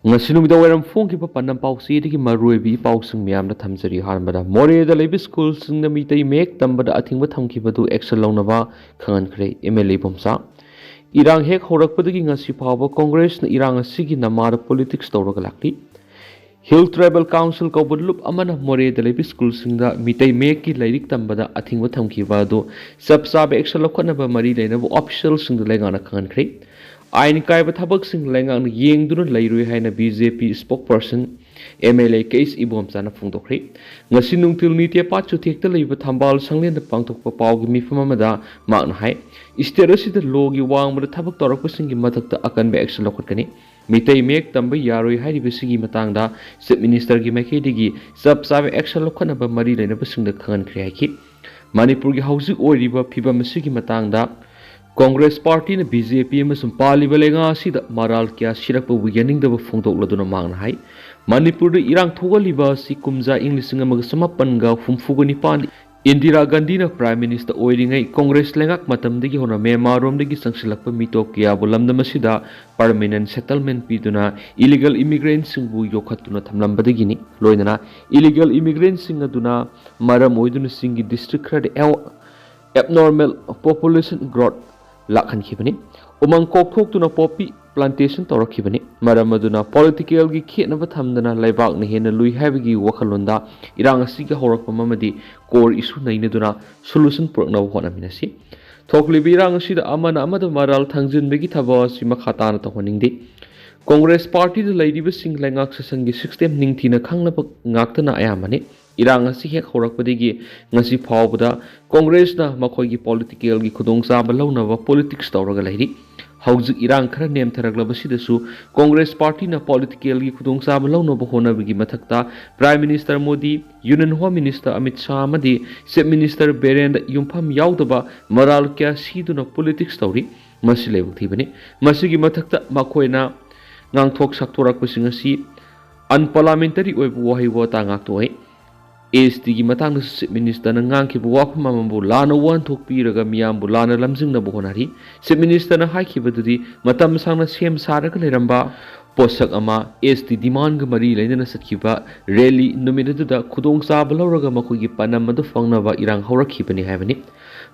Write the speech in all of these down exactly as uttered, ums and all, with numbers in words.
ꯉꯁꯤ ꯅꯨꯃꯤꯗꯥꯡ ꯋꯥꯏꯔꯝ ꯐꯣꯡꯈꯤꯕ ꯄꯥꯟꯗꯝ ꯄꯥꯎꯆꯦꯗꯒꯤ ꯃꯔꯨꯑꯣꯏꯕ ꯏ ꯄꯥꯎꯁꯤꯡ ꯃꯌꯥꯝꯗ ꯊꯝꯖꯔꯤ꯫ ꯑꯍꯥꯟꯕꯗ, ꯃꯣꯔꯦꯗ ꯂꯩꯕ ꯁ꯭ꯀꯨꯜꯁꯤꯡꯗ ꯃꯤꯇꯩ ꯃꯌꯦꯛ ꯇꯝꯕꯗ ꯑꯊꯤꯡꯕ ꯊꯝꯈꯤꯕꯗꯨ action ꯂꯧꯅꯕ ꯈꯪꯍꯟꯈ꯭ꯔꯦ MLA ꯏꯕꯣꯝꯆꯥ꯫ ꯏꯔꯥꯡ ꯍꯦꯛ ꯍꯧꯔꯛꯄꯗꯒꯤ ꯉꯁꯤ ꯐꯥꯎꯕ ꯀꯣꯡꯒ꯭ꯔꯦꯁꯅ ꯏꯔꯥꯡ ꯑꯁꯤꯒꯤ ꯅꯃꯥꯗ politics ꯇꯧꯔꯒ ꯂꯥꯛꯂꯤ꯫ Hill Tribal Council ꯀꯧꯕ ꯂꯨꯞ ꯑꯃꯅ ꯃꯣꯔꯦꯗ ꯂꯩꯕ ꯁ꯭ꯀꯨꯜꯁꯤꯡꯗ ꯃꯤꯇꯩ ꯃꯌꯦꯛꯀꯤ ꯂꯥꯏꯔꯤꯛ ꯇꯝꯕꯗ ꯑꯊꯤꯡꯕ ꯊꯝꯈꯤꯕ ꯑꯗꯨ ꯆꯞ ꯆꯥꯕ action ꯂꯧꯈꯠꯅꯕ ꯃꯔꯤ ꯂꯩꯅꯕ officialꯁꯤꯡꯗ ꯂꯩꯉꯥꯛꯅ ꯈꯪꯍꯟꯈ꯭ꯔꯦ꯫ ꯑꯥꯏꯟ ꯀꯥꯏꯕ ꯊꯕꯛꯁꯤꯡ ꯂꯩꯉꯥꯛꯅ ꯌꯦꯡꯗꯨꯅ ꯂꯩꯔꯣꯏ ꯍꯥꯏꯅ BJP spokesperson MLA ꯀꯩꯁ ꯏꯕꯣꯝꯆꯥꯅ ꯐꯣꯡꯗꯣꯛꯈ꯭ꯔꯦ꯫ ꯉꯁꯤ ꯅꯨꯡꯊꯤꯜ ꯅꯤꯇꯦꯄꯥꯠ ꯆꯨꯊꯦꯛꯇ ꯂꯩꯕ ꯊꯝꯕꯥꯜ ꯁꯪꯂꯦꯟꯗ ꯄꯥꯡꯊꯣꯛꯄ ꯄꯥꯎꯒꯤ ꯃꯤꯐꯝ ꯑꯃꯗ ꯃꯍꯥꯛꯅ ꯍꯥꯏ, state ꯑꯁꯤꯗ lawꯒꯤ ꯋꯥꯡꯃꯗ ꯊꯕꯛ ꯇꯧꯔꯛꯄꯁꯤꯡꯒꯤ ꯃꯊꯛꯇ ꯑꯀꯟꯕ action ꯂꯧꯈꯠꯀꯅꯤ꯫ ꯃꯤꯇꯩ ꯃꯌꯦꯛ ꯇꯝꯕ ꯌꯥꯔꯣꯏ ꯍꯥꯏꯔꯤꯕꯁꯤꯒꯤ ꯃꯇꯥꯡꯗ Chief Ministerꯒꯤ ꯃꯥꯏꯀꯩꯗꯒꯤ ꯆꯞ ꯆꯥꯕ action ꯂꯧꯈꯠꯅꯕ ꯃꯔꯤ ꯂꯩꯅꯕꯁꯤꯡꯗ ꯈꯪꯍꯟꯈ꯭ꯔꯦ ꯍꯥꯏꯈꯤ꯫ ꯃꯅꯤꯄꯨꯔꯒꯤ ꯍꯧꯖꯤꯛ ꯑꯣꯏꯔꯤꯕ ꯐꯤꯕꯝ ꯑꯁꯤꯒꯤ ꯃꯇꯥꯡꯗ ꯀꯣꯡꯒ꯭ꯔꯦꯁ ꯄꯥꯔꯇꯤꯅ BJP ꯑꯃꯁꯨꯡ ꯄꯥꯜꯂꯤꯕ ꯂꯩꯉꯥꯛ ꯑꯁꯤꯗ ꯃꯔꯥꯜ ꯀꯌꯥ ꯁꯤꯔꯛꯄꯕꯨ ꯌꯥꯅꯤꯡꯗꯕ ꯐꯣꯡꯗꯣꯛꯂꯗꯨꯅ ꯃꯍꯥꯛꯅ ꯍꯥꯏ, ꯃꯅꯤꯄꯨꯔꯗ ꯏꯔꯥꯡ ꯊꯣꯛꯍꯜꯂꯤꯕ ꯑꯁꯤ ꯀꯨꯝꯖꯥ ꯏꯪ ꯂꯤꯁꯤꯡ ꯑꯃꯒ ꯆꯃꯥꯄꯟꯒ ꯍꯨꯝꯐꯨꯒ ꯅꯤꯄꯥꯟ ꯏꯟꯗꯤꯔꯥ ꯒꯥꯟꯙꯤꯅ Prime Minister ꯑꯣꯏꯔꯤꯉꯩ ꯀꯣꯡꯒ꯭ꯔꯦꯁ ꯂꯩꯉꯥꯛ ꯃꯇꯝꯗꯒꯤ ꯍꯧꯅ ꯃ꯭ꯌꯥꯟꯃꯥꯔꯔꯣꯝꯗꯒꯤ ꯆꯪꯁꯤꯜꯂꯛꯄ ꯃꯤꯇꯣꯞ ꯀꯌꯥꯕꯨ ꯂꯝꯗꯝ ꯑꯁꯤꯗ permanent settlement ꯄꯤꯗꯨꯅ illegal immigrantꯁꯤꯡꯕꯨ ꯌꯣꯛꯈꯠꯇꯨꯅ ꯊꯝꯂꯝꯕꯗꯒꯤꯅꯤ꯫ ꯂꯣꯏꯅꯅ illegal immigrantꯁꯤꯡ ꯑꯗꯨꯅ ꯃꯔꯝ ꯑꯣꯏꯗꯨꯅ ꯆꯤꯡꯒꯤ district ꯈꯔꯗ ꯑꯦ-, abnormal population growth ꯂꯥꯛꯍꯟꯈꯤꯕꯅꯤ꯫ ꯎꯃꯪ ꯀꯣꯛꯊꯣꯛꯇꯨꯅ poppy plantation ꯇꯧꯔꯛꯈꯤꯕꯅꯤ꯫ ꯃꯔꯝ ꯑꯗꯨꯅ politicalꯒꯤ ꯈꯦꯠꯅꯕ ꯊꯝꯗꯅ ꯂꯩꯕꯥꯛꯅ ꯍꯦꯟꯅ ꯂꯨꯏ ꯍꯥꯏꯕꯒꯤ ꯋꯥꯈꯜꯂꯣꯟꯗ ꯏꯔꯥꯡ ꯑꯁꯤꯒꯤ ꯍꯧꯔꯛꯐꯝ ꯑꯃꯗꯤ core issue ꯅꯩꯅꯗꯨꯅ solution ꯄꯨꯔꯛꯅꯕ ꯍꯣꯠꯅꯃꯤꯟꯅꯁꯤ꯫ ꯊꯣꯛꯂꯤꯕ ꯏꯔꯥꯡ ꯑꯁꯤꯗ ꯑꯃꯅ ꯑꯃꯗ ꯃꯔꯥꯜ ꯊꯥꯡꯖꯤꯟꯕꯒꯤ ꯊꯕꯛ ꯑꯁꯤ ꯃꯈꯥ ꯇꯥꯅ ꯇꯧꯍꯟꯅꯤꯡꯗꯦ꯫ ꯀꯣꯡꯒ꯭ꯔꯦꯁ ꯄꯥꯔꯇꯤꯗ ꯂꯩꯔꯤꯕꯁꯤꯡ ꯂꯩꯉꯥꯛ systemꯒꯤ system ꯅꯤꯡꯊꯤꯅ ꯈꯪꯂꯕ ꯉꯥꯛꯇꯅ ꯑꯌꯥꯝꯕꯅꯤ꯫ ꯏꯔꯥꯡ ꯑꯁꯤ ꯍꯦꯛ ꯍꯧꯔꯛꯄꯗꯒꯤ ꯉꯁꯤ ꯐꯥꯎꯕꯗ ꯀꯣꯡꯒ꯭ꯔꯦꯁꯅ ꯃꯈꯣꯏꯒꯤ politicalꯒꯤ ꯈꯨꯗꯣꯡꯆꯥꯕ ꯂꯧꯅꯕ politics ꯇꯧꯔꯒ ꯂꯩꯔꯤ꯫ ꯍꯧꯖꯤꯛ ꯏꯔꯥꯡ ꯈꯔ ꯅꯦꯝꯊꯔꯛꯂꯕꯁꯤꯗꯁꯨ ꯀꯣꯡꯒ꯭ꯔꯦꯁ ꯄꯥꯔꯇꯤꯅ politicalꯒꯤ ꯈꯨꯗꯣꯡꯆꯥꯕ ꯂꯧꯅꯕ ꯍꯣꯠꯅꯕꯒꯤ ꯃꯊꯛꯇ Prime Minister Modi, Union Home Minister Amit Shah ꯑꯃꯗꯤ Chief Minister ꯕꯤꯔꯦꯟꯗ ꯌꯨꯝꯐꯝ ꯌꯥꯎꯗꯕ ꯃꯔꯥꯜ ꯀꯌꯥ ꯁꯤꯗꯨꯅ politics ꯇꯧꯔꯤ꯫ ꯃꯁꯤ ꯂꯥꯏꯕꯛ ꯊꯤꯕꯅꯤ꯫ ꯃꯁꯤꯒꯤ ꯃꯊꯛꯇ ꯃꯈꯣꯏꯅ ꯉꯥꯡꯊꯣꯛ ꯁꯛꯇꯣꯔꯛꯄꯁꯤꯡ ꯑꯁꯤ unparliamentary ꯑꯣꯏꯕ ꯋꯥꯍꯩ ꯋꯥꯇꯥ ꯉꯥꯛꯇ ꯑꯣꯏ꯫ ꯑꯦꯁ ꯇꯤꯒꯤ ꯃꯇꯥꯡꯗꯁꯨ ꯆꯤꯐ ꯃꯤꯅꯤꯁꯇꯔꯅ ꯉꯥꯡꯈꯤꯕ ꯋꯥꯐꯝ ꯑꯃꯕꯨ ꯂꯥꯟꯅ ꯋꯥꯍꯟꯊꯣꯛ ꯄꯤꯔꯒ ꯃꯤꯌꯥꯝꯕꯨ ꯂꯥꯟꯅ ꯂꯝꯖꯤꯡꯅꯕ ꯍꯣꯠꯅꯔꯤ꯫ ꯆꯤꯐ ꯃꯤꯅꯤꯁꯇꯔꯅ ꯍꯥꯏꯈꯤꯕꯗꯨꯗꯤ ꯃꯇꯝ ꯁꯥꯡꯅ ꯁꯦꯝ ꯁꯥꯔꯒ ꯂꯩꯔꯝꯕ ꯄꯣꯠꯁꯛ ꯑꯃ ꯑꯦꯁ ꯇꯤ ꯗꯤꯃꯥꯟꯒ ꯃꯔꯤ ꯂꯩꯅꯅ ꯆꯠꯈꯤꯕ ꯔꯦꯂꯤ ꯅꯨꯃꯤꯠ ꯑꯗꯨꯗ ꯈꯨꯗꯣꯡꯆꯥꯕ ꯂꯧꯔꯒ ꯃꯈꯣꯏꯒꯤ ꯄꯥꯟꯗꯝ ꯑꯗꯨ ꯐꯪꯅꯕ ꯏꯔꯥꯡ ꯍꯧꯔꯛꯈꯤꯕꯅꯤ ꯍꯥꯏꯕꯅꯤ꯫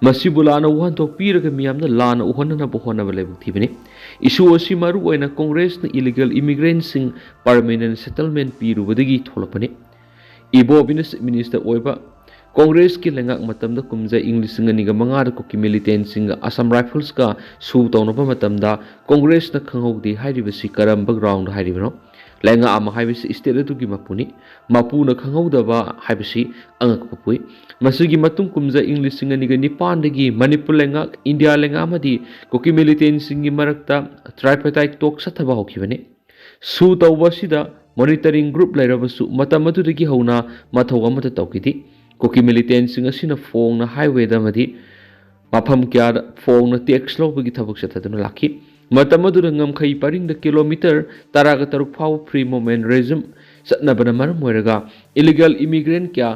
ꯃꯁꯤꯕꯨ ꯂꯥꯟꯅ ꯋꯥꯍꯟꯊꯣꯛ ꯄꯤꯔꯒ ꯃꯤꯌꯥꯝꯅ ꯂꯥꯟꯅ ꯎꯍꯟꯅꯅꯕ ꯍꯣꯠꯅꯕ ꯂꯥꯏꯕꯛ ꯊꯤꯕꯅꯤ꯫ ꯏꯁꯨ ꯑꯁꯤ ꯃꯔꯨ ꯑꯣꯏꯅ ꯀꯣꯡꯒ꯭ꯔꯦꯁꯅ ꯏꯂꯤꯒꯦꯜ ꯏꯃꯤꯒ꯭ꯔꯦꯟꯁꯤꯡ ꯄꯔꯃꯦꯅꯦꯟ ꯁꯦꯇꯜꯃꯦꯟ ꯄꯤꯔꯨꯕꯗꯒꯤ ꯊꯣꯛꯂꯛꯄꯅꯤ꯫ ꯏꯕꯣꯕꯤꯅ ꯆꯤꯐ ꯃꯤꯅꯤꯁꯇꯔ ꯑꯣꯏꯕ ꯀꯣꯡꯒ꯭ꯔꯦꯁꯀꯤ ꯂꯩꯉꯥꯛ ꯃꯇꯝꯗ ꯀꯨꯝꯖꯥ ꯏꯪ ꯂꯤꯁꯤꯡ ꯑꯅꯤꯒ ꯃꯉꯥꯗ ꯀꯨꯀꯤ ꯃꯤꯂꯤꯇꯦꯟꯁꯤꯡꯒ ꯑꯁꯥꯝ ꯔꯥꯏꯐꯜꯁꯀ ꯁꯨ ꯇꯧꯅꯕ ꯃꯇꯝꯗ ꯀꯣꯡꯒ꯭ꯔꯦꯁꯅ ꯈꯪꯍꯧꯗꯦ ꯍꯥꯏꯔꯤꯕꯁꯤ ꯀꯔꯝꯕ ꯒ꯭ꯔꯥꯎꯟꯗ ꯍꯥꯏꯔꯤꯕꯅꯣ? ꯂꯩꯉꯥꯛ ꯑꯃ ꯍꯥꯏꯕꯁꯤ ꯏꯁꯇꯦꯠ ꯑꯗꯨꯒꯤ ꯃꯄꯨꯅꯤ꯫ ꯃꯄꯨꯅ ꯈꯪꯍꯧꯗꯕ ꯍꯥꯏꯕꯁꯤ ꯑꯉꯛꯄ ꯄꯣꯛꯏ꯫ ꯃꯁꯤꯒꯤ ꯃꯇꯨꯡ ꯀꯨꯝꯖꯥ ꯏꯪ ꯂꯤꯁꯤꯡ ꯑꯅꯤꯒ ꯅꯤꯄꯥꯟꯗꯒꯤ ꯃꯅꯤꯄꯨꯔ ꯂꯩꯉꯥꯛ, ꯏꯟꯗꯤꯌꯥ ꯂꯩꯉꯥꯛ ꯑꯃꯗꯤ ꯀꯨꯀꯤ ꯃꯤꯂꯤꯇꯦꯟꯁꯤꯡꯒꯤ ꯃꯔꯛꯇ ꯇ꯭ꯔꯥꯏꯄꯦꯇꯥꯏꯠ ꯇꯣꯛ ꯆꯠꯊꯕ ꯍꯧꯈꯤꯕꯅꯤ꯫ ꯁꯨ ꯇꯧꯕ ꯑꯁꯤꯗ ꯃꯣꯅꯤꯇꯔꯤꯡ ꯒ꯭ꯔꯨꯞ ꯂꯩꯔꯕꯁꯨ ꯃꯇꯝ ꯑꯗꯨꯗꯒꯤ ꯍꯧꯅ ꯃꯊꯧ ꯑꯃꯠꯇ ꯇꯧꯈꯤꯗꯦ꯫ ꯀꯨꯀꯤ ꯃꯤꯂꯤꯇꯦꯟꯁꯤꯡ ꯑꯁꯤꯅ ꯐꯣꯡꯅ ꯍꯥꯏꯋꯦꯗ ꯑꯃꯗꯤ ꯃꯐꯝ ꯀꯌꯥꯗ ꯐꯣꯡꯅ ꯇꯦꯛꯁ ꯂꯧꯕꯒꯤ ꯊꯕꯛ ꯆꯠꯊꯗꯨꯅ ꯂꯥꯛꯈꯤ꯫ ꯃꯇꯝ ꯑꯗꯨꯗ ꯉꯝꯈꯩ ꯄꯔꯤꯡꯗ ꯀꯤꯂꯣꯃꯤꯇꯔ ꯇꯔꯥꯒ ꯇꯔꯨꯛ ꯐꯥꯎꯕ ꯐ꯭ꯔꯤ ꯃꯨꯚꯃꯦꯟ ꯔꯦꯖꯤꯝ ꯆꯠꯅꯕꯅ ꯃꯔꯝ ꯑꯣꯏꯔꯒ ꯏꯂꯤꯒꯦꯜ ꯏꯃꯤꯒ꯭ꯔꯦꯟ ꯀꯌꯥ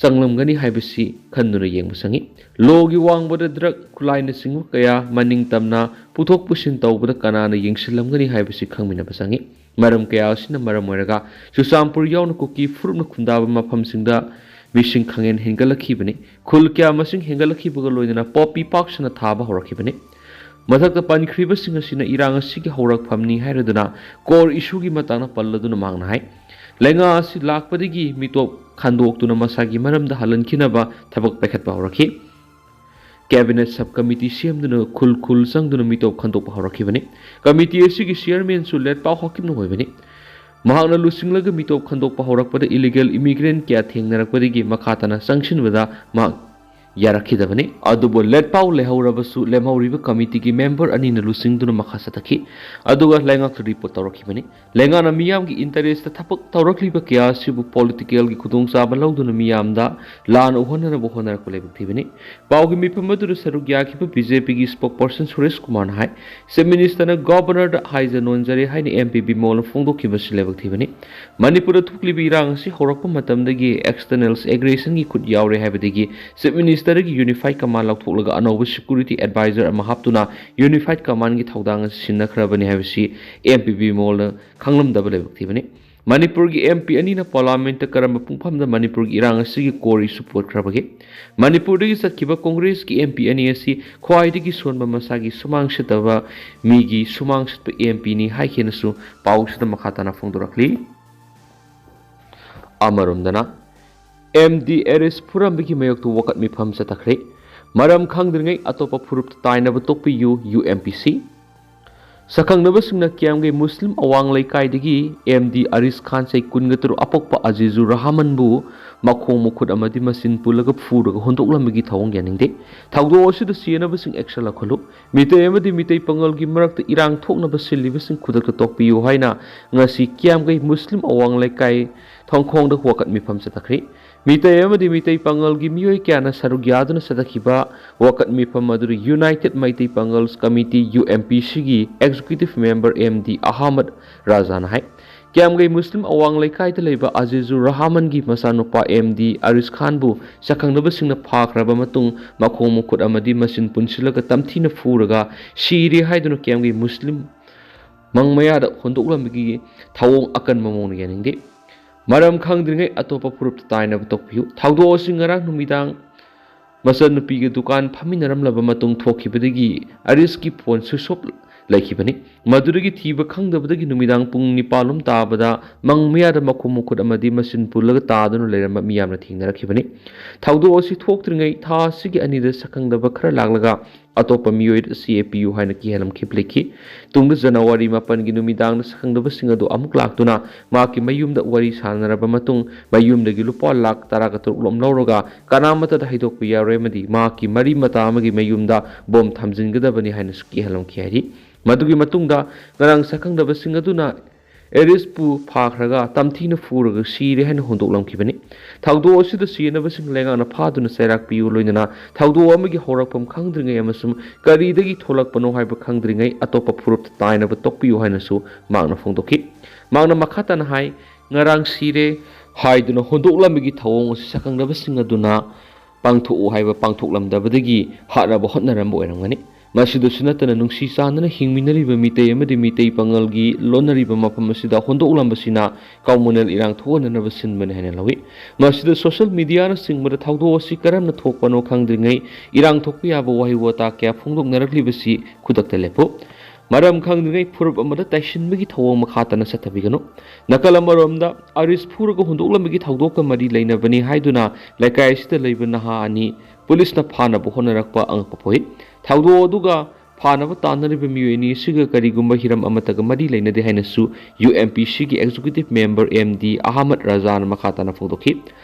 ꯆꯪꯂꯝꯒꯅꯤ ꯍꯥꯏꯕꯁꯤ ꯈꯟꯗꯨꯅ ꯌꯦꯡꯕ ꯆꯪꯏ꯫ ꯂꯣꯒꯤ ꯋꯥꯡꯃꯗ ꯗ꯭ꯔꯒ, ꯈꯨꯠꯂꯥꯏꯅꯆꯤꯡꯕ ꯀꯌꯥ ꯃꯅꯤꯡ ꯇꯝꯅ ꯄꯨꯊꯣꯛ ꯄꯨꯁꯤꯟ ꯇꯧꯕꯗ ꯀꯅꯥꯅ ꯌꯦꯡꯁꯤꯜꯂꯝꯒꯅꯤ ꯍꯥꯏꯕꯁꯤ ꯈꯪꯃꯤꯟꯅꯕ ꯆꯪꯏ꯫ ꯃꯔꯝ ꯀꯌꯥ ꯑꯁꯤꯅ ꯃꯔꯝ ꯑꯣꯏꯔꯒ ꯆꯨꯔꯆꯥꯟꯄꯨꯔ ꯌꯥꯎꯅ ꯀꯨꯀꯤ ꯐꯨꯔꯨꯞꯅ ꯈꯨꯟꯗꯥꯕ ꯃꯐꯝꯁꯤꯡꯗ ꯃꯤꯁꯤꯡ ꯈꯪꯍꯦꯟ ꯍꯦꯟꯒꯠꯂꯛꯈꯤꯕꯅꯤ꯫ ꯈꯨꯜ ꯀꯌꯥ ꯃꯁꯤꯡ ꯍꯦꯟꯒꯠꯂꯛꯈꯤꯕꯒ ꯂꯣꯏꯅꯅ ꯄꯣꯄꯤ ꯄꯥꯛ ꯁꯟꯅ ꯊꯥꯕ ꯍꯧꯔꯛꯈꯤꯕꯅꯤ꯫ ꯃꯊꯛꯇ ꯄꯟꯈ꯭ꯔꯤꯕꯁꯤꯡ ꯑꯁꯤꯅ ꯏꯔꯥꯡ ꯑꯁꯤꯒꯤ ꯍꯧꯔꯛꯐꯝꯅꯤ ꯍꯥꯏꯔꯗꯨꯅ ꯀꯣꯔ ꯏꯁꯨꯒꯤ ꯃꯇꯥꯡꯗ ꯄꯜꯂꯗꯨꯅ ꯃꯍꯥꯛꯅ ꯍꯥꯏ, ꯂꯩꯉꯥꯛ ꯑꯁꯤ ꯂꯥꯛꯄꯗꯒꯤ ꯃꯤꯇꯣꯞ ꯈꯟꯗꯣꯛꯇꯨꯅ ꯃꯁꯥꯒꯤ ꯃꯔꯝꯗ ꯍꯜꯍꯟꯈꯤꯅꯕ ꯊꯕꯛ ꯄꯥꯏꯈꯠꯄ ꯍꯧꯔꯛꯈꯤ꯫ ꯀꯦꯕꯤꯅꯦꯠ ꯁꯕ ꯀꯃꯤꯇꯤ ꯁꯦꯝꯗꯨꯅ ꯈꯨꯜ ꯈꯨꯜ ꯆꯪꯗꯨꯅ ꯃꯤꯇꯣꯞ ꯈꯟꯗꯣꯛꯄ ꯍꯧꯔꯛꯈꯤꯕꯅꯤ꯫ ꯀꯃꯤꯇꯤ ꯑꯁꯤꯒꯤ ꯆꯤꯌꯔꯃꯦꯟꯁꯨ ꯂꯦꯠꯄꯥꯎ ꯍꯥꯀꯤꯝꯅ ꯑꯣꯏꯕꯅꯤ꯫ ꯃꯍꯥꯛꯅ ꯂꯨꯆꯤꯡꯂꯒ ꯃꯤꯇꯣꯞ ꯈꯟꯗꯣꯛꯄ ꯍꯧꯔꯛꯄꯗ ꯏꯂꯤꯒꯦꯜ ꯏꯃꯤꯒ꯭ꯔꯦꯟ ꯀꯌꯥ ꯊꯦꯡꯅꯔꯛꯄꯗꯒꯤ ꯃꯈꯥ ꯇꯥꯅ ꯆꯪꯁꯤꯟꯕꯗ ꯃꯍꯥꯛ ꯌꯥꯔꯛꯈꯤꯗꯕꯅꯤ꯫ ꯑꯗꯨꯕꯨ ꯂꯦꯠꯄꯥꯎ ꯂꯩꯍꯧꯔꯕꯁꯨ ꯂꯦꯝꯍꯧꯔꯤꯕ ꯀꯃꯤꯇꯤꯒꯤ ꯃꯦꯝꯕꯔ ꯑꯅꯤꯅ ꯂꯨꯆꯤꯡꯗꯨꯅ ꯃꯈꯥ ꯆꯠꯊꯈꯤ꯫ ꯑꯗꯨꯒ ꯂꯩꯉꯥꯛꯇ ꯔꯤꯄꯣꯔꯠ ꯇꯧꯔꯛꯈꯤꯕꯅꯤ꯫ ꯂꯩꯉꯥꯛꯅ ꯃꯤꯌꯥꯝꯒꯤ ꯏꯟꯇꯔꯦꯁꯇ ꯊꯕꯛ ꯇꯧꯔꯛꯂꯤꯕ ꯀꯌꯥ ꯑꯁꯤꯕꯨ ꯄꯣꯂꯤꯇꯤꯀꯦꯜꯒꯤ ꯈꯨꯗꯣꯡꯆꯥꯕ ꯂꯧꯗꯨꯅ ꯃꯤꯌꯥꯝꯗ ꯂꯥꯟꯅ ꯎꯍꯟꯅꯅꯕ ꯍꯣꯠꯅꯔꯛꯄ ꯂꯥꯏꯕꯛ ꯊꯤꯕꯅꯤ꯫ ꯄꯥꯎꯒꯤ ꯃꯤꯐꯝ ꯑꯗꯨꯗ ꯁꯔꯨꯛ ꯌꯥꯈꯤꯕ ꯕꯤ ꯖꯦ ꯄꯤꯒꯤ ꯁ꯭ꯄꯣꯛꯄꯔꯁꯟ ꯁꯨꯔꯦꯁ ꯀꯨꯃꯥꯔꯅ ꯍꯥꯏ, ꯆꯤꯐ ꯃꯤꯅꯤꯁꯇꯔꯅ ꯒꯚꯔꯅꯔꯗ ꯍꯥꯏꯖ ꯅꯣꯟꯖꯔꯦ ꯍꯥꯏꯅ ꯑꯦꯝ ꯄꯤ ꯕꯤꯃꯣꯜꯅ ꯐꯣꯡꯗꯣꯛꯈꯤꯕꯁꯤ ꯂꯥꯏꯕꯛ ꯊꯤꯕꯅꯤ꯫ ꯃꯅꯤꯄꯨꯔꯗ ꯊꯣꯛꯂꯤꯕ ꯏꯔꯥꯡ ꯑꯁꯤ ꯍꯧꯔꯛꯄ ꯃꯇꯝꯗꯒꯤ ꯑꯦꯛꯁꯇꯔꯅꯦꯜ ꯑꯦꯒ꯭ꯔꯦꯁꯟꯒꯤ ꯈꯨꯠ ꯌꯥꯎꯔꯦ ꯍꯥꯏꯕꯗꯒꯤ ꯆꯤꯐ ꯃꯤꯅꯤꯁꯇꯔꯒꯤ ꯌꯨꯅꯤꯐꯥꯏꯠ ꯀꯃꯥꯟ ꯂꯧꯊꯣꯛꯂꯒ ꯑꯅꯧꯕ ꯁꯦꯀ꯭ꯌꯨꯔꯤꯇꯤ ꯑꯦꯗꯚꯥꯏꯖꯔ ꯑꯃ ꯍꯥꯞꯇꯨꯅ ꯌꯨꯅꯤꯐꯥꯏꯠ ꯀꯃꯥꯟꯒꯤ ꯊꯧꯗꯥꯡ ꯑꯁꯤ ꯁꯤꯟꯅꯈ꯭ꯔꯕꯅꯤ ꯍꯥꯏꯕꯁꯤ ꯑꯦꯝ ꯄꯤ ꯕꯤꯃꯣꯜꯅ ꯈꯪꯂꯝꯗꯕ ꯂꯥꯏꯕꯛ ꯊꯤꯕꯅꯤ꯫ ꯃꯅꯤꯄꯨꯔꯒꯤ ꯑꯦꯝ ꯄꯤ ꯑꯅꯤꯅ ꯄꯥꯔꯂꯤꯌꯥꯃꯦꯟꯠꯇ ꯀꯔꯝꯕ ꯄꯨꯡꯐꯝꯗ ꯃꯅꯤꯄꯨꯔꯒꯤ ꯏꯔꯥꯡ ꯑꯁꯤꯒꯤ ꯀꯣꯔ ꯏꯁꯨ ꯄꯨꯔꯛꯈ꯭ꯔꯕꯒꯦ? ꯃꯅꯤꯄꯨꯔꯗꯒꯤ ꯆꯠꯈꯤꯕ ꯀꯣꯡꯒ꯭ꯔꯦꯁꯀꯤ ꯑꯦꯝ ꯄꯤ ꯑꯅꯤ ꯑꯁꯤ ꯈ꯭ꯋꯥꯏꯗꯒꯤ ꯁꯣꯟꯕ, ꯃꯁꯥꯒꯤ ꯁꯨꯃꯥꯡ ꯁꯤꯠꯇꯕ ꯃꯤꯒꯤ ꯁꯨꯃꯥꯡ ꯁꯤꯠꯄ ꯑꯦꯝ ꯄꯤꯅꯤ ꯍꯥꯏꯈꯤꯅꯁꯨ ꯄꯥꯎꯁꯤꯗ ꯃꯈꯥ ꯇꯥꯅ ꯐꯣꯡꯗꯣꯔꯛꯂꯤ꯫ ꯑꯃꯔꯣꯝꯗꯅ, ꯑꯦꯝ ꯗꯤ ꯑꯦꯔꯦꯁ ꯐꯨꯔꯝꯕꯒꯤ ꯃꯥꯌꯣꯛꯇ ꯋꯥꯀꯠ ꯃꯤꯐꯝ ꯆꯠꯊꯈ꯭ꯔꯦ꯫ ꯃꯔꯝ ꯈꯪꯗ꯭ꯔꯤꯉꯩ ꯑꯇꯣꯞꯄ ꯐꯨꯔꯨꯞꯇ ꯇꯥꯏꯅꯕ ꯇꯣꯛꯄꯤꯌꯨ, ꯌꯨ ꯑꯦꯝ ꯄꯤ ꯁꯤ꯫ ꯁꯛꯈꯪꯅꯕꯁꯤꯡꯅ ꯀꯤꯌꯥꯝꯒꯩ ꯃꯨꯁꯂꯤꯝ ꯑꯋꯥꯡ ꯂꯩꯀꯥꯏꯗꯒꯤ ꯑꯦꯝ ꯗꯤ ꯑꯔꯤꯁ ꯈꯥꯟ, ꯆꯍꯤ ꯀꯨꯟꯒ ꯇꯔꯨꯛ, ꯑꯄꯣꯛꯄ ꯑꯖꯤꯖꯨꯔ ꯔꯍꯃꯟꯕꯨ ꯃꯈꯣꯡ, ꯃꯈꯨꯠ ꯑꯃꯗꯤ ꯃꯆꯤꯟ ꯄꯨꯜꯂꯒ ꯐꯨꯔꯒ ꯍꯨꯟꯗꯣꯛꯂꯝꯕꯒꯤ ꯊꯧꯑꯣꯡ ꯌꯥꯅꯤꯡꯗꯦ꯫ ꯊꯧꯗꯣꯛ ꯑꯁꯤꯗ ꯆꯦꯟꯅꯕꯁꯤꯡ action ꯂꯧꯈꯠꯂꯨ꯫ ꯃꯤꯇꯩ ꯑꯃꯗꯤ ꯃꯤꯇꯩ ꯄꯥꯉꯜꯒꯤ ꯃꯔꯛꯇ ꯏꯔꯥꯡ ꯊꯣꯛꯅꯕ ꯁꯤꯜꯂꯤꯕꯁꯤꯡ ꯈꯨꯗꯛꯇ ꯇꯣꯛꯄꯤꯌꯨ ꯍꯥꯏꯅ ꯉꯁꯤ ꯀꯤꯌꯥꯝꯒꯩ ꯃꯨꯁꯂꯤꯝ ꯑꯋꯥꯡ ꯂꯩꯀꯥꯏ ꯊꯣꯡꯈꯣꯡꯗ ꯋꯥꯀꯠ ꯃꯤꯐꯝ ꯆꯠꯊꯈ꯭ꯔꯦ꯫ ꯃꯤꯇꯩ ꯑꯃꯗꯤ ꯃꯤꯇꯩ ꯄꯥꯉꯜꯒꯤ ꯃꯤꯑꯣꯏ ꯀꯌꯥꯅ ꯁꯔꯨꯛ ꯌꯥꯗꯨꯅ ꯆꯠꯊꯈꯤꯕ ꯋꯥꯀꯠ ꯃꯤꯐꯝ ꯑꯗꯨꯗ united Meitei Pangals committee, U M P ꯁꯤꯒꯤ executive member M D Ahmad ꯔꯥꯖꯥꯅ ꯍꯥꯏ, ꯀꯤꯌꯥꯝꯒꯩ ꯃꯨꯁꯂꯤꯝ ꯑꯋꯥꯡ ꯂꯩꯀꯥꯏꯗ ꯂꯩꯕ ꯑꯖꯤꯖꯨꯔ ꯔꯍꯃꯟꯒꯤ ꯃꯆꯥꯅꯨꯄꯥ ꯑꯦꯝ ꯗꯤ ꯑꯔꯤꯁ ꯈꯥꯟꯕꯨ ꯁꯛꯈꯪꯅꯕꯁꯤꯡꯅ ꯐꯥꯈ꯭ꯔꯕ ꯃꯇꯨꯡ ꯃꯈꯣꯡ, ꯃꯈꯨꯠ ꯑꯃꯗꯤ ꯃꯆꯤꯟ ꯄꯨꯟꯁꯤꯜꯂꯒ ꯇꯝꯊꯤꯅ ꯐꯨꯔꯒ ꯁꯤꯔꯦ ꯍꯥꯏꯗꯨꯅ ꯀꯤꯌꯥꯝꯒꯩ ꯃꯨꯁꯂꯤꯝ ꯃꯪ ꯃꯌꯥꯗ ꯍꯨꯟꯗꯣꯛꯂꯝꯕꯒꯤ ꯊꯧꯑꯣꯡ ꯑꯀꯟꯕ ꯃꯑꯣꯡꯗ ꯌꯥꯅꯤꯡꯗꯦ꯫ ꯃꯔꯝ ꯈꯪꯗ꯭ꯔꯤꯉꯩ ꯑꯇꯣꯞꯄ ꯐꯨꯔꯨꯞꯇ ꯇꯥꯏꯅꯕ ꯇꯣꯛꯄꯤꯌꯨ꯫ ꯊꯧꯗꯣꯛ ꯑꯁꯤ ꯉꯔꯥꯡ ꯅꯨꯃꯤꯗꯥꯡ ꯃꯆꯟꯅꯨꯄꯤꯒ ꯗꯨꯀꯥꯟ ꯐꯝꯃꯤꯟꯅꯔꯝꯂꯕ ꯃꯇꯨꯡ ꯊꯣꯛꯈꯤꯕꯗꯒꯤ ꯑꯔꯤꯁꯀꯤ ꯐꯣꯟ switch off ꯂꯩꯈꯤꯕꯅꯤ꯫ ꯃꯗꯨꯗꯒꯤ ꯊꯤꯕ ꯈꯪꯗꯕꯗꯒꯤ ꯅꯨꯃꯤꯗꯥꯡ ꯄꯨꯡ ꯅꯤꯄꯥꯜ ꯂꯣꯝ ꯇꯥꯕꯗ ꯃꯪ ꯃꯌꯥꯗ ꯃꯈꯣꯡ, ꯃꯈꯨꯠ ꯑꯃꯗꯤ ꯃꯆꯤꯟ ꯄꯨꯜꯂꯒ ꯇꯥꯗꯨꯅ ꯂꯩꯔꯝꯕ ꯃꯤꯌꯥꯝꯅ ꯊꯦꯡꯅꯔꯛꯈꯤꯕꯅꯤ꯫ ꯊꯧꯗꯣꯛ ꯑꯁꯤ ꯊꯣꯛꯇ꯭ꯔꯤꯉꯩ ꯊꯥ ꯑꯁꯤꯒꯤ ꯑꯅꯤꯗ ꯁꯛꯈꯪꯗꯕ ꯈꯔ ꯂꯥꯛꯂꯒ ꯑꯇꯣꯞꯄ ꯃꯤꯑꯣꯏꯗ ꯆꯦ ꯄꯤꯌꯨ ꯍꯥꯏꯅ ꯀꯤꯍꯜꯂꯝꯈꯤꯕ ꯂꯩꯈꯤ꯫ ꯇꯨꯡꯗ ꯖꯅꯋꯥꯔꯤ ꯃꯥꯄꯟꯒꯤ ꯅꯨꯃꯤꯗꯥꯡꯗ ꯁꯛꯈꯪꯗꯕꯁꯤꯡ ꯑꯗꯨ ꯑꯃꯨꯛ ꯂꯥꯛꯇꯨꯅ ꯃꯍꯥꯛꯀꯤ ꯃꯌꯨꯝꯗ ꯋꯥꯔꯤ ꯁꯥꯟꯅꯔꯕ ꯃꯇꯨꯡ, ꯃꯌꯨꯝꯗꯒꯤ ꯂꯨꯄꯥ ꯂꯥꯈ ꯇꯔꯥꯒ ꯇꯔꯨꯛ ꯂꯣꯝ ꯂꯧꯔꯒ ꯀꯅꯥꯃꯠꯇꯗ ꯍꯥꯏꯗꯣꯛꯄ ꯌꯥꯔꯣꯏ ꯑꯃꯗꯤ ꯃꯍꯥꯛꯀꯤ ꯃꯔꯤ ꯃꯇꯥ ꯑꯃꯒꯤ ꯃꯌꯨꯝꯗ ꯕꯣꯝ ꯊꯝꯖꯤꯟꯒꯗꯕꯅꯤ ꯍꯥꯏꯅꯁꯨ ꯀꯤꯍꯜꯂꯝꯈꯤ ꯍꯥꯏꯔꯤ꯫ ꯃꯗꯨꯒꯤ ꯃꯇꯨꯡꯗ ꯉꯔꯥꯡ ꯁꯛꯈꯪꯗꯕꯁꯤꯡ ꯑꯗꯨꯅ ꯑꯦꯔꯤꯁꯄꯨ ꯐꯥꯈ꯭ꯔꯒ ꯇꯝꯊꯤꯅ ꯐꯨꯔꯒ ꯁꯤꯔꯦ ꯍꯥꯏꯅ ꯍꯣꯟꯗꯣꯛꯂꯝꯈꯤꯕꯅꯤ꯫ ꯊꯧꯗꯣꯛ ꯑꯁꯤꯗ ꯆꯦꯟꯅꯕꯁꯤꯡ ꯂꯩꯉꯥꯛꯅ ꯐꯥꯗꯨꯅ ꯆꯩꯔꯥꯛ ꯄꯤꯌꯨ ꯂꯣꯏꯅꯅ ꯊꯧꯗꯣꯛ ꯑꯃꯒꯤ ꯍꯧꯔꯛꯐꯝ ꯈꯪꯗ꯭ꯔꯤꯉꯩ ꯑꯃꯁꯨꯡ ꯀꯔꯤꯗꯒꯤ ꯊꯣꯛꯂꯛꯄꯅꯣ ꯍꯥꯏꯕ ꯈꯪꯗ꯭ꯔꯤꯉꯩ ꯑꯇꯣꯞꯄ ꯐꯨꯔꯨꯞꯇ ꯇꯥꯏꯅꯕ ꯇꯣꯛꯄꯤꯌꯨ ꯍꯥꯏꯅꯁꯨ ꯃꯍꯥꯛꯅ ꯐꯣꯡꯗꯣꯛꯈꯤ꯫ ꯃꯍꯥꯛꯅ ꯃꯈꯥ ꯇꯥꯅ ꯍꯥꯏ, ꯉꯔꯥꯡ ꯁꯤꯔꯦ ꯍꯥꯏꯗꯨꯅ ꯍꯣꯟꯗꯣꯛꯂꯝꯕꯒꯤ ꯊꯧꯑꯣꯡ ꯑꯁꯤ ꯁꯛꯈꯪꯗꯕꯁꯤꯡ ꯑꯗꯨꯅ ꯄꯥꯡꯊꯣꯛꯎ ꯍꯥꯏꯕ ꯄꯥꯡꯊꯣꯛꯂꯝꯗꯕꯗꯒꯤ ꯍꯥꯠꯅꯕ ꯍꯣꯠꯅꯔꯝꯕ ꯑꯣꯏꯔꯝꯒꯅꯤ꯫ ꯃꯁꯤꯗꯁꯨ ꯅꯠꯇꯅ ꯅꯨꯡꯁꯤ ꯆꯥꯟꯅꯅ ꯍꯤꯡꯃꯤꯟꯅꯔꯤꯕ ꯃꯤꯇꯩ ꯑꯃꯗꯤ ꯃꯤꯇꯩ ꯄꯥꯉꯜꯒꯤ ꯂꯣꯟꯅꯔꯤꯕ ꯃꯐꯝ ꯑꯁꯤꯗ ꯍꯣꯟꯗꯣꯛꯂꯝꯕꯁꯤꯅ ꯀꯃꯨꯅꯦꯜ ꯏꯔꯥꯡ ꯊꯣꯛꯍꯟꯅꯅꯕ ꯁꯤꯟꯕꯅꯤ ꯍꯥꯏꯅ ꯂꯧꯏ꯫ ꯃꯁꯤꯗ ꯁꯣꯁꯤꯌꯦꯜ ꯃꯤꯗꯤꯌꯥꯅꯆꯤꯡꯕꯗ ꯊꯧꯗꯣꯛ ꯑꯁꯤ ꯀꯔꯝꯅ ꯊꯣꯛꯄꯅꯣ ꯈꯪꯗ꯭ꯔꯤꯉꯩ ꯏꯔꯥꯡ ꯊꯣꯛꯄ ꯌꯥꯕ ꯋꯥꯍꯩ ꯋꯥꯇꯥ ꯀꯌꯥ ꯐꯣꯡꯗꯣꯛꯅꯔꯛꯂꯤꯕꯁꯤ ꯈꯨꯗꯛꯇ ꯂꯦꯞꯄꯨ꯫ ꯃꯔꯝ ꯈꯪꯗ꯭ꯔꯤꯉꯩ ꯐꯨꯔꯨꯞ ꯑꯃꯗ ꯇꯥꯏꯁꯤꯟꯕꯒꯤ ꯊꯧꯑꯣꯡ ꯃꯈꯥ ꯇꯥꯅ ꯆꯠꯊꯕꯤꯒꯅꯨ꯫ ꯅꯥꯀꯜ ꯑꯃꯔꯣꯝꯗ ꯑꯥꯔꯤꯁ ꯐꯨꯔꯒ ꯍꯨꯟꯗꯣꯛꯂꯝꯕꯒꯤ ꯊꯧꯗꯣꯛꯀ ꯃꯔꯤ ꯂꯩꯅꯕꯅꯤ ꯍꯥꯏꯗꯨꯅ ꯂꯩꯀꯥꯏ ꯑꯁꯤꯗ ꯂꯩꯕ ꯅꯍꯥ ꯑꯅꯤ ꯄꯨꯂꯤꯁꯅ ꯐꯥꯅꯕ ꯍꯣꯠꯅꯔꯛꯄ ꯑꯉꯛꯄ ꯄꯣꯛꯏ꯫ ꯊꯧꯗꯣꯛ ꯑꯗꯨꯒ ꯐꯥꯅꯕ ꯇꯥꯟꯅꯔꯤꯕ ꯃꯤꯑꯣꯏ ꯑꯅꯤ ꯑꯁꯤꯒ ꯀꯔꯤꯒꯨꯝꯕ ꯍꯤꯔꯝ ꯑꯃꯠꯇꯒ ꯃꯔꯤ ꯂꯩꯅꯗꯦ ꯍꯥꯏꯅꯁꯨ ꯌꯨ ꯑꯦꯝ ꯄꯤ ꯁꯤꯒꯤ executive member M D Ahmad ꯔꯖꯥꯅ ꯃꯈꯥ ꯇꯥꯅ ꯐꯣꯡꯗꯣꯛꯈꯤ꯫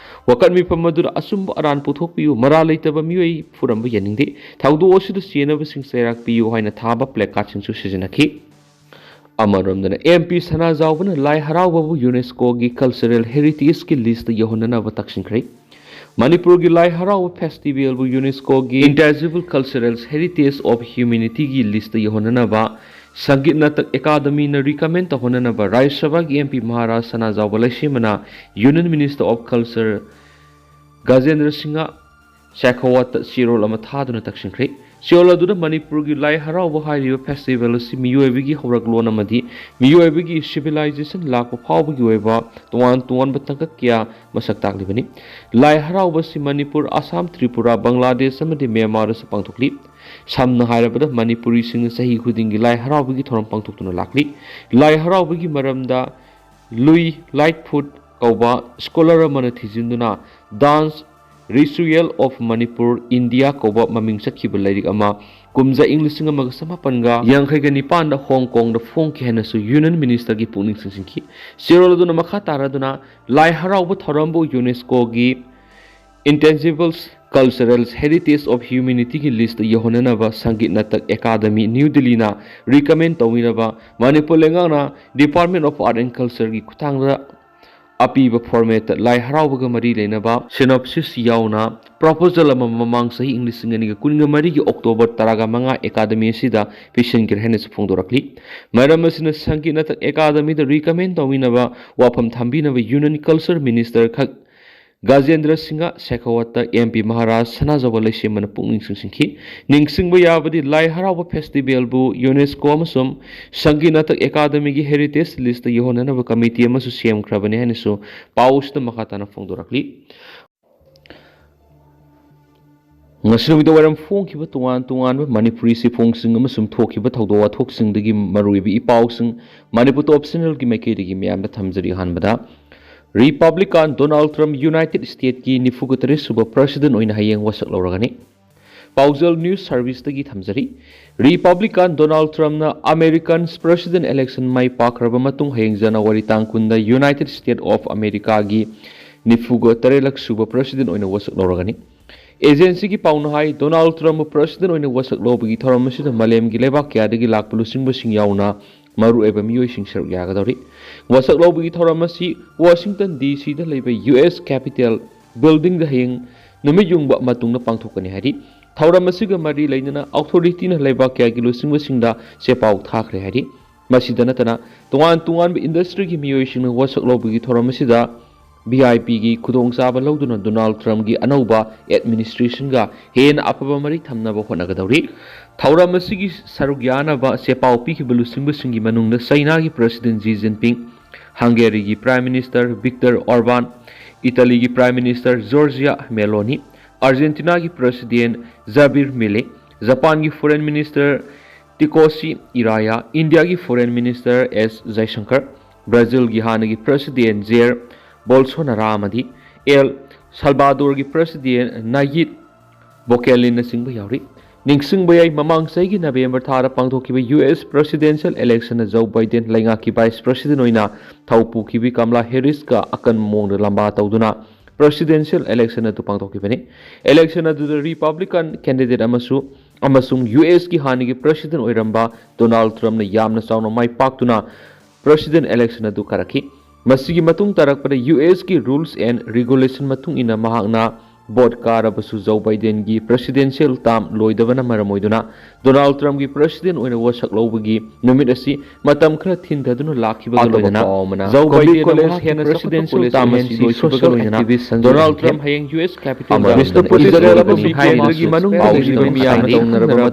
ꯋꯥꯀꯠ ꯃꯤꯐꯝ ꯑꯗꯨꯗ ꯑꯆꯨꯝꯕ ꯑꯔꯥꯟ ꯄꯨꯊꯣꯛꯄꯤꯌꯨ, ꯃꯔꯥꯜ ꯂꯩꯇꯕ ꯃꯤꯑꯣꯏ ꯐꯨꯔꯝꯕ ꯌꯥꯅꯤꯡꯗꯦ꯫ ꯊꯧꯗꯣꯛ ꯑꯁꯤꯗ ꯆꯦꯟꯅꯕꯁꯤꯡ ꯆꯩꯔꯥꯛ ꯄꯤꯌꯨ ꯍꯥꯏꯅ ꯊꯥꯕ ꯄ꯭ꯂꯦꯀꯥꯔꯗꯁꯤꯡꯁꯨ ꯁꯤꯖꯤꯟꯅꯈꯤ꯫ ꯑꯃꯔꯣꯝꯗꯅ ꯑꯦꯝ ꯄꯤ ꯁꯅꯥꯖꯥꯎꯕꯅ ꯂꯥꯏ ꯍꯔꯥꯎꯕꯕꯨ ꯌꯨꯅꯦꯁꯀꯣꯒꯤ ꯀꯜꯆꯔꯦꯜ ꯍꯦꯔꯤꯇꯦꯖꯀꯤ ꯂꯤꯁꯇ ꯌꯧꯍꯟꯅꯅꯕ ꯇꯛꯁꯤꯟꯈ꯭ꯔꯦ꯫ ꯃꯅꯤꯄꯨꯔꯒꯤ ꯂꯥꯏ ꯍꯔꯥꯎꯕ ꯐꯦꯁꯇꯤꯚꯦꯜꯕꯨ ꯌꯨꯅꯦꯁꯀꯣꯒꯤ Intangible Cultural Heritage of Humanityꯒꯤ ꯂꯤꯁꯇ ꯌꯧꯍꯟꯅꯅꯕ ꯁꯪꯒꯤꯠ ꯅꯥꯇꯛ ꯑꯦꯀꯥꯗꯃꯤꯅ ꯔꯤꯀꯃꯦꯟ ꯇꯧꯍꯟꯅꯅꯕ ꯔꯥꯖ꯭ꯌ ꯁꯚꯥꯒꯤ ꯑꯦꯝ ꯄꯤ ꯃꯍꯥꯔꯥꯖ ꯁꯅꯥꯖꯥꯎꯕ ꯂꯩꯁꯦꯝꯕꯅ union minister of culture Gajendra Singh ꯁꯦꯈꯥꯋꯥꯠꯇ ꯆꯦꯔꯣꯜ ꯑꯃ ꯊꯥꯗꯨꯅ ꯇꯛꯁꯤꯟꯈ꯭ꯔꯦ꯫ ꯆꯦꯔꯣꯜ ꯑꯗꯨꯗ ꯃꯅꯤꯄꯨꯔꯒꯤ ꯂꯥꯏ ꯍꯔꯥꯎꯕ ꯍꯥꯏꯔꯤꯕ ꯐꯦꯁꯇꯤꯚꯦꯜ ꯑꯁꯤ ꯃꯤꯑꯣꯏꯕꯒꯤ ꯍꯧꯔꯛꯂꯣꯟ ꯑꯃꯗꯤ ꯃꯤꯑꯣꯏꯕꯒꯤ ꯁꯤꯚꯤꯂꯥꯏꯖꯦꯁꯟ ꯂꯥꯛꯄ ꯐꯥꯎꯕꯒꯤ ꯑꯣꯏꯕ ꯇꯣꯉꯥꯟ ꯇꯣꯉꯥꯟꯕ ꯇꯥꯡꯀꯛ ꯀꯌꯥ ꯃꯁꯛ ꯇꯥꯛꯂꯤꯕꯅꯤ꯫ ꯂꯥꯏ ꯍꯔꯥꯎꯕ ꯑꯁꯤ ꯃꯅꯤꯄꯨꯔ, ꯑꯁꯥꯝ, ꯇ꯭ꯔꯤꯄꯨꯔꯥ, ꯕꯪꯒ꯭ꯂꯥꯗꯦꯁ ꯑꯃꯗꯤ ꯃ꯭ꯌꯥꯟꯃꯥꯔꯗꯁꯨ ꯄꯥꯡꯊꯣꯛꯂꯤ꯫ ꯁꯝꯅ ꯍꯥꯏꯔꯕꯗ ꯃꯅꯤꯄꯨꯔꯤꯁꯤꯡꯅ ꯆꯍꯤ ꯈꯨꯗꯤꯡꯒꯤ ꯂꯥꯏ ꯍꯔꯥꯎꯕꯒꯤ ꯊꯧꯔꯝ ꯄꯥꯡꯊꯣꯛꯇꯨꯅ ꯂꯥꯛꯂꯤ꯫ ꯂꯥꯏ ꯍꯔꯥꯎꯕꯒꯤ ꯃꯔꯝꯗ ꯂꯨꯏ ꯂꯥꯏꯠꯐꯨꯠ ꯀꯧꯕ ꯁ꯭ꯀꯣꯂꯔ ꯑꯃꯅ ꯊꯤꯖꯤꯟꯗꯨꯅ dance Ritual of Manipur, India ꯀꯧꯕ ꯃꯃꯤꯡ ꯆꯠꯈꯤꯕ ꯂꯥꯏꯔꯤꯛ ꯑꯃ ꯀꯨꯝꯖꯥ ꯏꯪ ꯂꯤꯁꯤꯡ ꯑꯃꯒ ꯆꯃꯥꯄꯟꯒ ꯌꯥꯡꯈꯩꯒ ꯅꯤꯄꯥꯟꯗ ꯍꯣꯡ ꯀꯣꯡꯗ ꯐꯣꯡꯈꯤ ꯍꯥꯏꯅꯁꯨ ꯌꯨꯅꯤꯌꯟ ꯃꯤꯅꯤꯁꯇꯔꯒꯤ ꯄꯨꯛꯅꯤꯡ ꯆꯤꯡꯁꯤꯟꯈꯤ꯫ ꯆꯦꯔꯣꯜ ꯑꯗꯨꯅ ꯃꯈꯥ ꯇꯥꯔꯗꯨꯅ ꯂꯥꯏ ꯍꯔꯥꯎꯕ ꯊꯧꯔꯝꯕꯨ ꯌꯨꯅꯦꯁꯀꯣꯒꯤ Intangible Cultural Heritage of Humanityꯒꯤ ꯂꯤꯁꯇ ꯌꯧꯍꯟꯅꯅꯕ ꯁꯪꯒꯤꯠ ꯅꯥꯇꯛ ꯑꯦꯀꯥꯗꯃꯤ, ꯅ꯭ꯌꯨ ꯗꯤꯜꯂꯤꯅ recommend ꯇꯧꯃꯤꯟꯅꯕ ꯃꯅꯤꯄꯨꯔ ꯂꯩꯉꯥꯛꯅ Department of Art and Cultureꯒꯤ ꯈꯨꯠꯊꯥꯡꯗ ꯑꯄꯤꯕ formatꯇ ꯂꯥꯏ ꯍꯔꯥꯎꯕꯒ ꯃꯔꯤ ꯂꯩꯅꯕ synopsis ꯌꯥꯎꯅ proposal ꯑꯃ ꯃꯃꯥꯡ ꯆꯍꯤ ꯏꯪ ꯂꯤꯁꯤꯡ ꯑꯅꯤꯒ ꯀꯨꯟꯒ ꯃꯔꯤꯒꯤ ꯑꯣꯛꯇꯣꯕꯔ ꯇꯔꯥꯃꯉꯥ ꯑꯦꯀꯥꯗꯃꯤ ꯑꯁꯤꯗ ꯄꯤꯁꯤꯟꯈ꯭ꯔꯦ ꯍꯥꯏꯅꯁꯨ ꯐꯣꯡꯗꯣꯔꯛꯂꯤ꯫ ꯃꯔꯝ ꯑꯁꯤꯅ ꯁꯪꯒꯤꯠ ꯅꯥꯇꯛ ꯑꯦꯀꯥꯗꯃꯤꯗ recommend ꯇꯧꯃꯤꯟꯅꯕ ꯋꯥꯐꯝ ꯊꯝꯕꯤꯅꯕ ꯌꯨꯅꯤꯌꯟ ꯀꯜꯆꯔ ꯃꯤꯅꯤꯁꯇꯔ ꯈꯛ ꯒꯖꯦꯟꯗ꯭ꯔ ꯁꯤꯡꯍ ꯁꯦꯈꯥꯋꯠꯇ ꯑꯦꯝ ꯄꯤ ꯃꯍꯥꯔꯥꯖ ꯁꯅꯥꯖꯥꯕ ꯂꯩꯁꯦꯝꯕꯅ ꯄꯨꯛꯅꯤꯡ ꯆꯤꯡꯁꯤꯟꯈꯤ꯫ ꯅꯤꯡꯁꯤꯡꯕ ꯌꯥꯕꯗꯤ ꯂꯥꯏ ꯍꯔꯥꯎꯕ ꯐꯦꯁꯇꯤꯚꯦꯜꯕꯨ ꯌꯨꯅꯦꯁꯀꯣ ꯑꯃꯁꯨꯡ Sangeet Natak ꯑꯦꯀꯥꯗꯃꯤꯒꯤ heritage list ꯌꯧꯍꯟꯅꯅꯕ committee ꯑꯃꯁꯨ ꯁꯦꯝꯈ꯭ꯔꯕꯅꯤ ꯍꯥꯏꯅꯁꯨ ꯄꯥꯎ ꯑꯁꯤꯗ ꯃꯈꯥ ꯇꯥꯅ ꯐꯣꯡꯗꯣꯔꯛꯂꯤ꯫ ꯉꯁꯤ ꯅꯨꯃꯤꯗꯥꯡ ꯋꯥꯏꯔꯝ ꯐꯣꯡꯈꯤꯕ ꯇꯣꯉꯥꯟ ꯇꯣꯉꯥꯟꯕ ꯃꯅꯤꯄꯨꯔꯤ ꯆꯦꯐꯣꯡꯁꯤꯡ ꯑꯃꯁꯨꯡ ꯊꯣꯛꯈꯤꯕ ꯊꯧꯗꯣꯛ ꯋꯥꯊꯣꯛꯁꯤꯡꯗꯒꯤ ꯃꯔꯨꯑꯣꯏꯕ ꯏ ꯄꯥꯎꯁꯤꯡ ꯃꯅꯤꯄꯨꯔ ꯇꯣꯞ ꯆꯦꯅꯦꯜꯒꯤ ꯃꯥꯏꯀꯩꯗꯒꯤ ꯃꯌꯥꯝꯗ ꯊꯝꯖꯔꯤ꯫ ꯑꯍꯥꯟꯕꯗ, ꯔꯤꯄꯕ꯭ꯂꯤꯀꯥꯟ ꯗꯣꯅꯥꯜꯗ ꯇ꯭ꯔꯝꯞ ꯌꯨꯅꯥꯏꯇꯦꯗ ꯁ꯭ꯇꯦꯠꯀꯤ ꯅꯤꯐꯨꯒ ꯇꯔꯦꯠ ꯁꯨꯕ ꯄ꯭ꯔꯁꯤꯗꯦꯟꯠ ꯑꯣꯏꯅ ꯍꯌꯦꯡ ꯋꯥꯁꯛ ꯂꯧꯔꯒꯅꯤ꯫ ꯄꯥꯎꯖꯦꯜ ꯅ꯭ꯌꯨꯁ ꯁꯔꯚꯤꯁꯇꯒꯤ ꯊꯝꯖꯔꯤ꯫ ꯔꯤꯄꯕ꯭ꯂꯤꯀꯥꯟ ꯗꯣꯅꯥꯜꯗ ꯇ꯭ꯔꯝꯞꯅ ꯑꯃꯦꯔꯤꯀꯥꯟ ꯄ꯭ꯔꯁꯤꯗꯦꯟꯠ ꯏꯂꯦꯛꯁꯟ ꯃꯥꯏ ꯄꯥꯛꯈ꯭ꯔꯕ ꯃꯇꯨꯡ ꯍꯌꯦꯡ ꯖꯅꯋꯥꯔꯤ ꯇꯥꯡ ꯀꯨꯟꯗ ꯌꯨꯅꯥꯏꯇꯦꯗ ꯁ꯭ꯇꯦꯠ ꯑꯣꯐ ꯑꯃꯦꯔꯤꯀꯥꯒꯤ ꯅꯤꯐꯨꯒ ꯇꯔꯦꯠꯂꯛ ꯁꯨꯕ ꯄ꯭ꯔꯁꯤꯗꯦꯟꯠ ꯑꯣꯏꯅ ꯋꯥꯁꯛ ꯂꯧꯔꯒꯅꯤ꯫ ꯑꯦꯖꯦꯟꯁꯤꯒꯤ ꯄꯥꯎꯅ ꯍꯥꯏ, ꯗꯣꯅꯥꯜꯗ ꯇ꯭ꯔꯝꯞ ꯄ꯭ꯔꯁꯤꯗꯦꯟꯠ ꯑꯣꯏꯅ ꯋꯥꯁꯛ ꯂꯧꯕꯒꯤ ꯊꯧꯔꯝ ꯑꯁꯤꯗ ꯃꯥꯂꯦꯝꯒꯤ ꯂꯩꯕꯥꯛ ꯀꯌꯥꯗꯒꯤ ꯂꯥꯛꯄ ꯂꯨꯆꯤꯡꯕꯁꯤꯡ ꯌꯥꯎꯅ ꯃꯔꯨꯑꯣꯏꯕ ꯃꯤꯑꯣꯏꯁꯤꯡ ꯁꯔꯨꯛ ꯌꯥꯒꯗꯧꯔꯤ꯫ ꯋꯥꯁꯛ ꯂꯧꯕꯒꯤ ꯊꯧꯔꯝ ꯑꯁꯤ ꯋꯥꯁꯤꯡꯇꯟ ꯗꯤ ꯁꯤꯗ ꯂꯩꯕ ꯌꯨ ꯑꯦꯁ ꯀꯦꯄꯤꯇꯦꯜ ꯕꯤꯜꯗꯤꯡꯗ ꯍꯌꯦꯡ ꯅꯨꯃꯤꯠ ꯌꯨꯡꯕ ꯃꯇꯨꯡꯗ ꯄꯥꯡꯊꯣꯛꯀꯅꯤ ꯍꯥꯏꯔꯤ꯫ ꯊꯧꯔꯝ ꯑꯁꯤꯒ ꯃꯔꯤ ꯂꯩꯅꯅ ꯑꯣꯊꯣꯔꯤꯇꯤꯅ ꯂꯩꯕꯥꯛ ꯀꯌꯥꯒꯤ ꯂꯨꯆꯤꯡꯕꯁꯤꯡꯗ ꯆꯦꯄꯥꯎ ꯊꯥꯈ꯭ꯔꯦ ꯍꯥꯏꯔꯤ꯫ ꯃꯁꯤꯗ ꯅꯠꯇꯅ ꯇꯣꯉꯥꯟ ꯇꯣꯉꯥꯟꯕ ꯏꯟꯗꯁꯇ꯭ꯔꯤꯒꯤ ꯃꯤꯑꯣꯏꯁꯤꯡꯅ ꯋꯥꯁꯛ ꯂꯧꯕꯒꯤ ꯊꯧꯔꯝ ꯑꯁꯤꯗ ꯚꯤ ꯑꯥꯏ ꯄꯤꯒꯤ ꯈꯨꯗꯣꯡꯆꯥꯕ ꯂꯧꯗꯨꯅ ꯗꯣꯅꯥꯜꯗ ꯇ꯭ꯔꯝꯞꯀꯤ ꯑꯅꯧꯕ ꯑꯦꯗꯃꯤꯅꯤꯁꯇ꯭ꯔꯦꯁꯟꯒ ꯍꯦꯟꯅ ꯑꯐꯕ ꯃꯔꯤ ꯊꯝꯅꯕ ꯍꯣꯠꯅꯒꯗꯧꯔꯤ꯫ ꯊꯧꯔꯝ ꯑꯁꯤꯒꯤ ꯁꯔꯨꯛ ꯌꯥꯅꯕ ꯆꯦꯄꯥꯎ ꯄꯤꯈꯤꯕ ꯂꯨꯆꯤꯡꯕꯁꯤꯡꯒꯤ ꯃꯅꯨꯡꯗ ꯆꯩꯅꯥꯒꯤ ꯄ꯭ꯔꯁꯤꯗꯦꯟꯠ ꯖꯤ ꯖꯤꯟꯄꯤꯡ, ꯍꯪꯒꯦꯔꯤꯒꯤ ꯄ꯭ꯔꯥꯏꯝ ꯃꯤꯅꯤꯁꯇꯔ ꯚꯤꯛꯇꯔ ꯑꯣꯔꯕꯥꯟ, ꯏꯇꯥꯂꯤꯒꯤ ꯄ꯭ꯔꯥꯏꯝ ꯃꯤꯅꯤꯁꯇꯔ ꯖꯣꯔꯖꯤꯌꯥ ꯃꯦꯂꯣꯅꯤ, ꯑꯥꯔꯖꯦꯟꯇꯤꯅꯥꯒꯤ ꯄ꯭ꯔꯁꯤꯗꯦꯟꯠ ꯖꯥꯕꯤꯔ ꯃꯤꯂꯦ, ꯖꯄꯥꯟꯒꯤ ꯐꯣꯔꯦꯟ ꯃꯤꯅꯤꯁꯇꯔ ꯇꯤꯀꯣꯁꯤ ꯏꯔꯥꯌꯥ, ꯏꯟꯗꯤꯌꯥꯒꯤ ꯐꯣꯔꯦꯟ ꯃꯤꯅꯤꯁꯇꯔ ꯑꯦꯁ ꯖꯌꯁꯪꯀꯔ, ꯕ꯭ꯔꯥꯖꯤꯜꯒꯤ ꯍꯥꯟꯅꯒꯤ ꯄ꯭ꯔꯁꯤꯗꯦꯟꯠ ꯖꯦꯌꯔ ꯕꯣꯜꯁꯣꯅꯥꯔꯥ ꯑꯃꯗꯤ ꯑꯦꯜ ꯁꯜꯕꯥꯗꯣꯔꯒꯤ ꯄ꯭ꯔꯁꯤꯗꯦꯟ ꯅꯥꯌꯤꯠ ꯕꯣꯀꯦꯂꯤꯟꯅꯆꯤꯡꯕ ꯌꯥꯎꯔꯤ꯫ ꯅꯤꯡꯁꯤꯡꯕ ꯌꯥꯏ, ꯃꯃꯥꯡ ꯆꯍꯤꯒꯤ ꯅꯕꯦꯝꯕꯔ ꯊꯥꯗ ꯄꯥꯡꯊꯣꯛꯈꯤꯕ ꯌꯨ ꯑꯦꯁ ꯄ꯭ꯔꯁꯤꯗꯦꯟꯁꯤꯌꯦꯜ ꯏꯂꯦꯛꯁꯟꯗ ꯖꯣ ꯕꯥꯏꯗꯦꯟ ꯂꯩꯉꯥꯛꯀꯤ ꯚꯥꯏꯁ ꯄ꯭ꯔꯁꯤꯗꯦꯟ ꯑꯣꯏꯅ ꯊꯧ ꯄꯨꯈꯤꯕ ꯀꯃꯂꯥ ꯍꯦꯔꯤꯁꯀ ꯑꯀꯟꯕ ꯃꯑꯣꯡꯗ ꯂꯝꯕꯥ ꯇꯧꯗꯨꯅ ꯄ꯭ꯔꯁꯤꯗꯦꯟꯁꯤꯌꯦꯜ ꯏꯂꯦꯛꯁꯟ ꯑꯗꯨ ꯄꯥꯡꯊꯣꯛꯈꯤꯕꯅꯤ꯫ ꯏꯂꯦꯛꯁꯟ ꯑꯗꯨꯗ ꯔꯤꯄꯕ꯭ꯂꯤꯀꯥꯟ ꯀꯦꯟꯗꯤꯗꯦꯠ ꯑꯃꯁꯨ ꯑꯃꯁꯨꯡ ꯌꯨ ꯑꯦꯁꯀꯤ ꯍꯥꯟꯅꯒꯤ ꯄ꯭ꯔꯁꯤꯗꯦꯟ ꯑꯣꯏꯔꯝꯕ ꯗꯣꯅꯥꯜꯗ ꯇ꯭ꯔꯝꯞꯅ ꯌꯥꯝꯅ ꯆꯥꯎꯅ ꯃꯥꯏ ꯄꯥꯛꯇꯨꯅ ꯄ꯭ꯔꯁꯤꯗꯦꯟ ꯏꯂꯦꯛꯁꯟ ꯑꯗꯨ ꯀꯥꯔꯛꯈꯤ꯫ ꯃꯁꯤꯒꯤ ꯃꯇꯨꯡ ꯇꯥꯔꯛꯄꯗ ꯌꯨ ꯑꯦꯁꯀꯤ ꯔꯨꯜꯁ ꯑꯦꯟ ꯔꯤꯒꯨꯂꯦꯁꯟ ꯃꯇꯨꯡ ꯏꯟꯅ ꯃꯍꯥꯛꯅ ꯚꯣꯠ ꯀꯥꯔꯕꯁꯨ ꯖꯣ ꯕꯥꯏꯗꯦꯟꯒꯤ ꯄ꯭ꯔꯁꯤꯗꯦꯟꯁꯤꯌꯦꯜ ꯇꯥꯝ ꯂꯣꯏꯗꯕꯅ ꯃꯔꯝ ꯑꯣꯏꯗꯨꯅ ꯗꯣꯅꯥꯜꯗ ꯇ꯭ꯔꯝꯞꯀꯤ ꯄ꯭ꯔꯁꯤꯗꯦꯟ ꯑꯣꯏꯅ ꯋꯥꯁꯛ ꯂꯧꯕꯒꯤ ꯅꯨꯃꯤꯠ ꯑꯁꯤ ꯃꯇꯝ ꯈꯔ ꯊꯤꯟꯊꯗꯨꯅ ꯂꯥꯛꯈꯤꯕꯒ ꯂꯣꯏꯅꯅ ꯖꯣ ꯕꯥꯏꯗꯦꯟꯅ ꯃꯍꯥꯛꯀꯤ ꯄ꯭ꯔꯁꯤꯗꯦꯟꯁꯤꯌꯦꯜ ꯇꯥꯝ ꯑꯁꯤ ꯂꯣꯏꯈꯤꯕꯒ ꯂꯣꯏꯅꯅ ꯗꯣꯅꯥꯜꯗ ꯇ꯭ꯔꯝꯞ ꯍꯌꯦꯡ ꯌꯨ ꯑꯦꯁ ꯀꯦꯄꯤꯇꯣꯜꯗ ꯏꯁꯇꯦꯠ ꯀꯦꯟꯗ꯭ꯔꯒꯤ ꯃꯅꯨꯡ ꯀꯦꯟꯗ꯭ꯔꯒꯤ ꯃꯅꯨꯡ ꯄꯥꯎ ꯃꯤꯌꯥꯝꯅ ꯇꯧꯅꯔꯕ